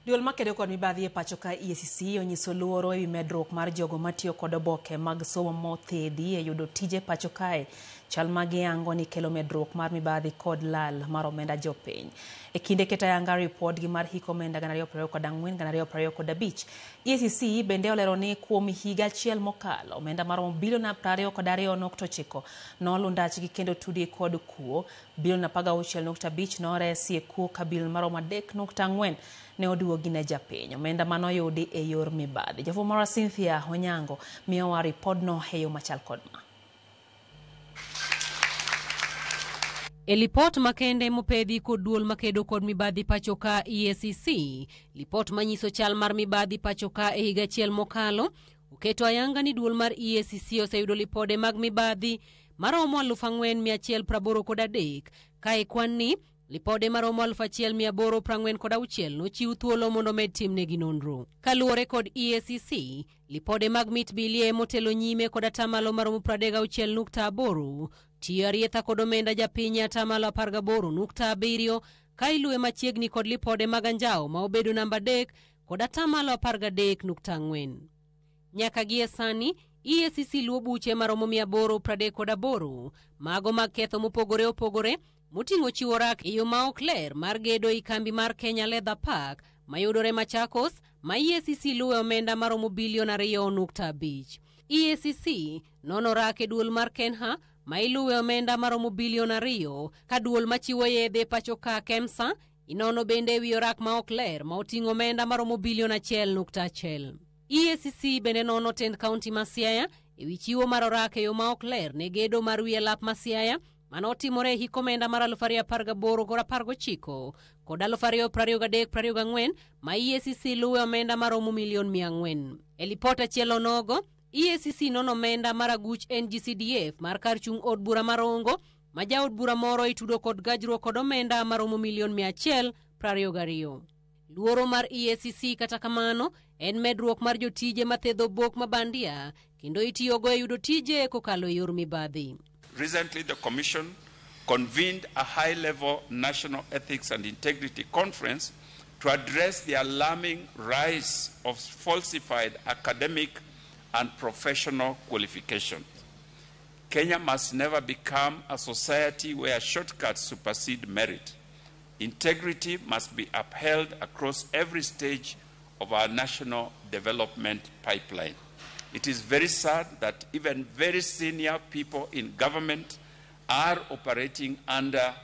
Duol makedo kod mibadhi e pacho ka EACC onyiso luoro ewi medruok mar jogo matiyo kod oboke mag somo mothedhi e yudo tije pacho kae. Chal ma giyango ni kelo medruok mar mibadhi kod lal mar omenda jopiny. E kinde keto ayanga ripodgi mar hik omenda 2024-2025, EACC bende olero ni kuom higa achiel mokalo, omenda maromo bilion 22.9 nolu ndachgi kendo tudi kod kuo, bilion 16.5 noresi e kuo ka bilion maromo 3.4 ne oduogi ne japiny. Omenda manoyudi e yor mibadhi. Jafwambo marwa Cynthia Onyango miyowa ripodno e yo machal kod ma. E lipot makende mopedhi kod duol makedo kod mibadhi pacho ka EACC, lipot manyiso chal mar mibadhi pacho ka e higa achiel mokalo, oketo ayanga ni duol mar EACC oseyudo lipode mag mibadhi maromo 4183 ka e kwan ni lipode maromo 1846 nochiw thuolo mondo med timnegi nonro. Kaluwore kod EACC, lipode mag mit bilie motelo nyime kod atamalo maromo 36.8 tiyo arietha kod omenda japiny atamalo 18.7 ka iluwe machiegni kod lipode mag anjawo ma obedo namba 3 kod atamalo 13.4. Nyaka gie sani, EACC luwo buche maromo 838 mago mag ketho mopogore opogore moting'o chiwo rak e yo ma ok ler mar gedo i kambi mar Kenya Leather Park mayudore Machakos ma EACC luwe omenda maromo bilion 2.5. EACC nono rak e duol mar Kenha ma iluwe omenda maromo bilion 2 ka duol machiwo yedhe pacho ka KEMSA inono bende ewi orak ma ok ler ma oting'o omenda maromo bilion 1.1. EACC bende nono tend kaunti ma Siaya ewi chiwo mar orak e yo ma ok ler ne gedo mar wi alap ma Siaya mano otimore e hik omenda mar 2018 kod 19 kod 2023-24 ma EACC luwe omenda maromo milion 400. E lipot achiel onogo, EACC nono omenda mar aguch NGCDF mar kar chung' od bura ma Rongo ma jaod bura moro itudo kod gajruok kod omenda maromo milion 122. Luoro mar EACC kata kamano en medruok mar jotije mathedho obok ma bandia kendo itiyogo e yudo tije kokalo e yor mibadhi. Recently, the Commission convened a high-level National Ethics and Integrity Conference to address the alarming rise of falsified academic and professional qualifications. Kenya must never become a society where shortcuts supersede merit. Integrity must be upheld across every stage of our national development pipeline. It is very sad that even very senior people in government are operating under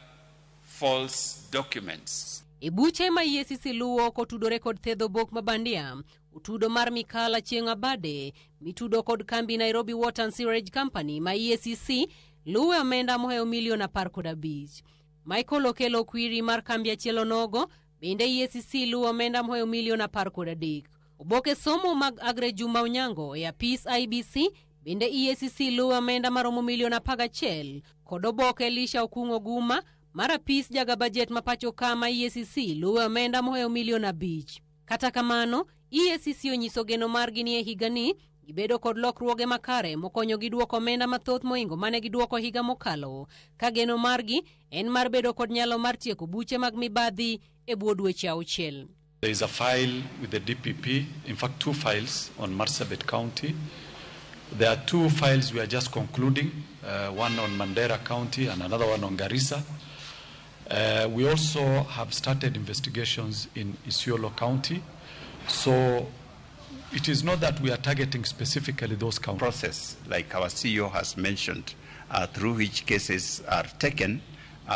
false documents. E buche ma EACC luwo kotudore kod thedho bok ma bandia, otudo mar Mikala Chieng' Abade mitudo kod kambi Nairobi Water and Sewerage Company ma EACC luwe omenda mohewo milion 15. Michael Okelo Kwiri mar kambi achiel onogo bende EACC luwo omenda mohewo milion 13. Oboke somo mag Agre Juma Onyango e apis IBC bende EACC luwo omenda maromo milion 11 kod oboke Elisha Okung' Oguma mar apis jaga bajet ma pacho ka ma EACC luwe omenda mohewo milion 5. Kata kamano, EACC onyiso geno margi ni e higani gibedo kod lokruoge makare mokonyogi duoko omenda mathoth mohingo mane giduoko higa mokalo, ka geno margi en mar bedo kod nyalo mar tieko buche mag mibadhi e bwo dweche 6. There is a file with the DPP, in fact 2 files on Marsabit County. There are 2 files we are just concluding, one on Mandera County and another one on Garissa. We also have started investigations in Isiolo County. So it is not that we are targeting specifically those counties. Process, like our CEO has mentioned, through which cases are taken,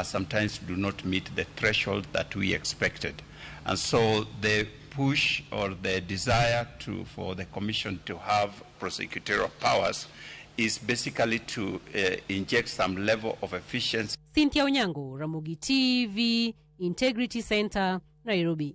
sometimes do not meet the threshold that we expected. And so the push or the desire for the Commission to have prosecutorial powers is basically to inject some level of efficiency. Cynthia Onyango, Ramogi TV, Integrity Center, Nairobi.